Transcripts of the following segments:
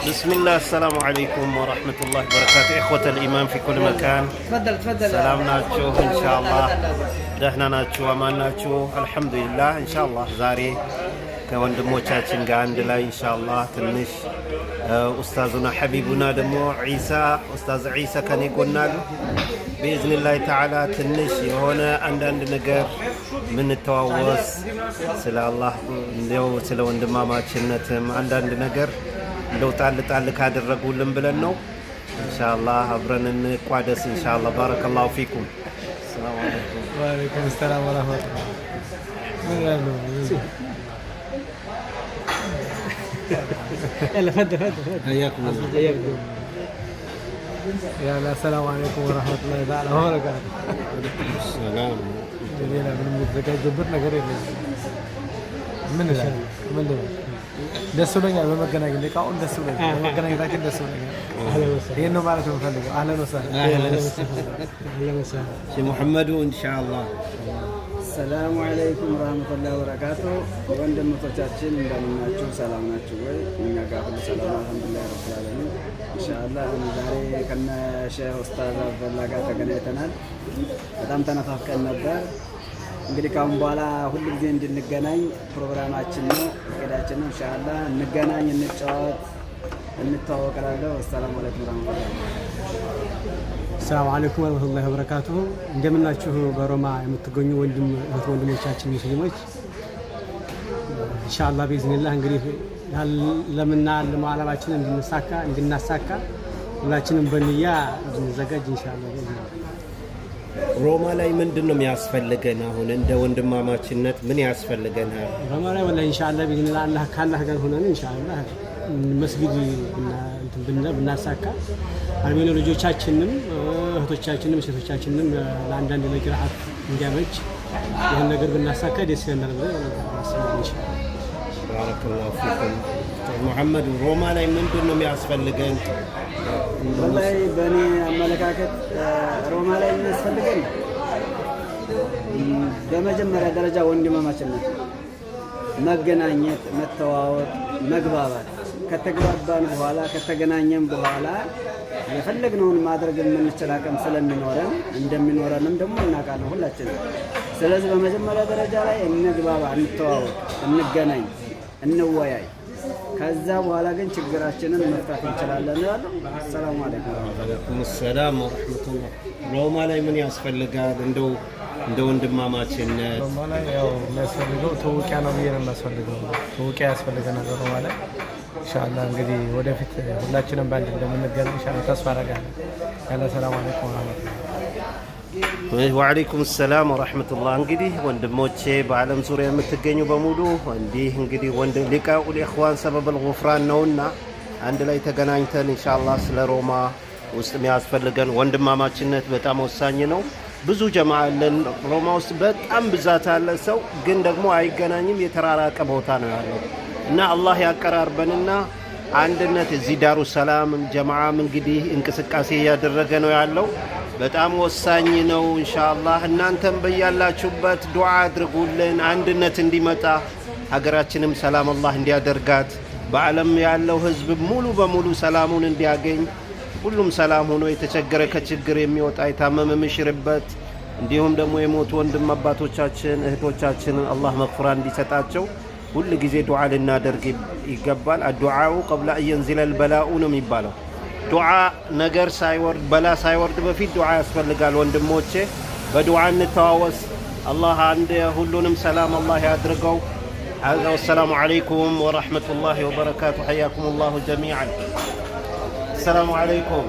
بسم الله، السلام عليكم ورحمة الله وبركاته، إخوة الإيمان في كل مكان. تفضل تفضل. ሰላም ናችሁ? ኢንሻአላህ ደህና ናችሁ? አማን ናችሁ? አልሐምዱሊላህ። ኢንሻአላህ ዛሬ ከወንድሞቻችን ጋር አንድ ላይ ኢንሻአላህ ትንሽ ኡስታዙና ሐቢቡና ደግሞ ዒሳ፣ ኡስታዝ ዒሳ ከኔ ጎን አሉ። بإذن الله تعالى ትንሽ የሆነ አንዳንድ ነገር ምንተዋወስ ስለ አላህ፣ እንደው ስለ ወንድማማችነትም አንዳንድ ነገር እንደው ጣል ጣል ካደረጉልን ብለን ነው። ኢንሻአላህ አብረን እንቋደስ ኢንሻአላህ። بارك الله فيكم። السلام عليكم። وعليكم السلام ورحمة الله። ምን ይላሉ? يلا تفضل تفضل تفضل. حياكم الله. حياكم. يلا السلام عليكم ورحمة الله تعالى وبركاته። ሰላም። ሌላ ምንም የተዘጋጀበት ነገር የለም። ምን ይላል? ምን ልበል? ደስ ብሎኛል በመገናኘት፣ ሊቃውን ደስ ብሎኛል በመገናኘታችን፣ ደስ ብሎኛል። اهلا وسهلا. ይሄን ነው ማለት የምፈልገው። أهلا وسهلا። اهلا وسهلا، اهلا وسهلا. ሼህ ሙሐመዱ ኢንሻአላህ። السلام عليكم ورحمة الله وبركاته። ወንድሞቻችን እንደምን ናችሁ? ሰላም ናችሁ ወይ? እኛ ጋር ሁሉ ሰላም الحمد لله رب العالمين። ኢንሻአላህ አሁን ዛሬ ከነ ሼህ ኡስታዝ አብደላ ጋር ተገናኝተናል። በጣም ተነፋፍቀን ነበር። እንግዲህ ካሁን በኋላ ሁሉ ጊዜ እንድንገናኝ ፕሮግራማችን ነው፣ እቅዳችን ነው። ኢንሻአላህ እንገናኝ፣ እንጫወት፣ እንተዋወቅ እላለሁ። السلام عليكم ورحمة الله። السلام عليكم ورحمة الله وبركاته። እንደምናችሁ በሮማ የምትገኙ ወንድም እህት ወንድሞቻችን ሙስሊሞች፣ ኢንሻአላህ بإذن الله እንግዲህ ለምናልመው ዓላማችንን እንድናሳካ ሁላችንም በንያ እንድንዘጋጅ ኢንሻአላህ بإذن الله። ሮማ ላይ ምንድን ነው የሚያስፈልገን? አሁን እንደ ወንድማማችነት ምን ያስፈልገናል? ሮማ ላይ ወላሂ ኢንሻአላህ بإذن الله አላህ ካላህ ጋር ሆነን ኢንሻአላህ መስጊድ ብናሳካ አርሜኖ ልጆቻችንም እህቶቻችንም ሴቶቻችንም ለአንዳንድ ለቂርአት እንዲያመች ይህን ነገር ብናሳካ ደስ ይለናል ብለን እናስባለን ኢንሻአላህ። بارك الله فيكم። ሙሐመድ፣ ሮማ ላይ ምንድን ነው የሚያስፈልገን? ወላሂ በእኔ አመለካከት ሮማ ላይ የሚያስፈልገን በመጀመሪያ ደረጃ ወንድማማችነት፣ መገናኘት፣ መተዋወቅ፣ መግባባት። ከተግባባን በኋላ፣ ከተገናኘን በኋላ የፈለግነውን ማድረግ የምንችል አቅም ስለሚኖረን፣ እንደሚኖረንም ደግሞ እናውቃለን ሁላችንም። ስለዚህ በመጀመሪያ ደረጃ ላይ እንግባባ፣ እንተዋወቅ፣ እንገናኝ፣ እንወያይ። ከዛ በኋላ ግን ችግራችንን መፍታት እንችላለን እላለሁ። السلام عليكم። وعليكم السلام ورحمة الله። ሮማ ላይ ምን ያስፈልጋል? እንደው እንደ ወንድማማችነት። ሮማ ላይ ያው የሚያስፈልገው ትውቂያ ነው ብዬ ነው የሚያስፈልገው። ትውቂያ ያስፈልገናል ሮማ ላይ። ኢንሻአላህ እንግዲህ ወደፊት ሁላችንም በአንድ እንደምንገናኝ ኢንሻአላህ ተስፋ አደርጋለሁ። يلا السلام عليكم ورحمة الله። وعليكم السلام ورحمة الله። እንግዲህ ወንድሞቼ በዓለም ዙሪያ የምትገኙ በሙሉ እንዲህ እንግዲህ ወንድ لقاء الإخوان سبب الغفران ነውና አንድ ላይ ተገናኝተን ኢንሻአላህ ስለ ሮማ ውስጥ የሚያስፈልገን ወንድማማችነት በጣም ወሳኝ ነው። ብዙ ጀማ አለን ሮማ ውስጥ፣ በጣም ብዛት አለ ሰው፣ ግን ደግሞ አይገናኝም። የተራራቀ ቦታ ነው ያለው እና አላህ ያቀራርበንና አንድነት እዚህ ዳሩ ሰላም ጀማዓም እንግዲህ እንቅስቃሴ እያደረገ ነው ያለው። በጣም ወሳኝ ነው። ኢንሻአላህ እናንተም በያላችሁበት ዱዓ አድርጉልን፣ አንድነት እንዲመጣ፣ ሀገራችንም ሰላም አላህ እንዲያደርጋት፣ በዓለም ያለው ሕዝብ ሙሉ በሙሉ ሰላሙን እንዲያገኝ፣ ሁሉም ሰላም ሆኖ የተቸገረ ከችግር የሚወጣ፣ የታመመ የሚሽርበት፣ እንዲሁም ደግሞ የሞቱ ወንድም አባቶቻችን እህቶቻችንን አላህ መግፊራ እንዲሰጣቸው ሁል ጊዜ ዱዓ ልናደርግ ይገባል። الدعاء قبل أن ينزل البلاء ነው የሚባለው። ዱዓ ነገር ሳይወርድ፣ በላ ሳይወርድ በፊት ዱዓ ያስፈልጋል። ወንድሞቼ በዱዓ እንተዋወስ። አላህ አንድ ሁሉንም ሰላም አላህ ያድርገው። هذا والسلام عليكم ورحمة الله وبركاته، حياكم الله جميعا. السلام عليكم،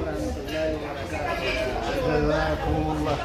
جزاكم الله.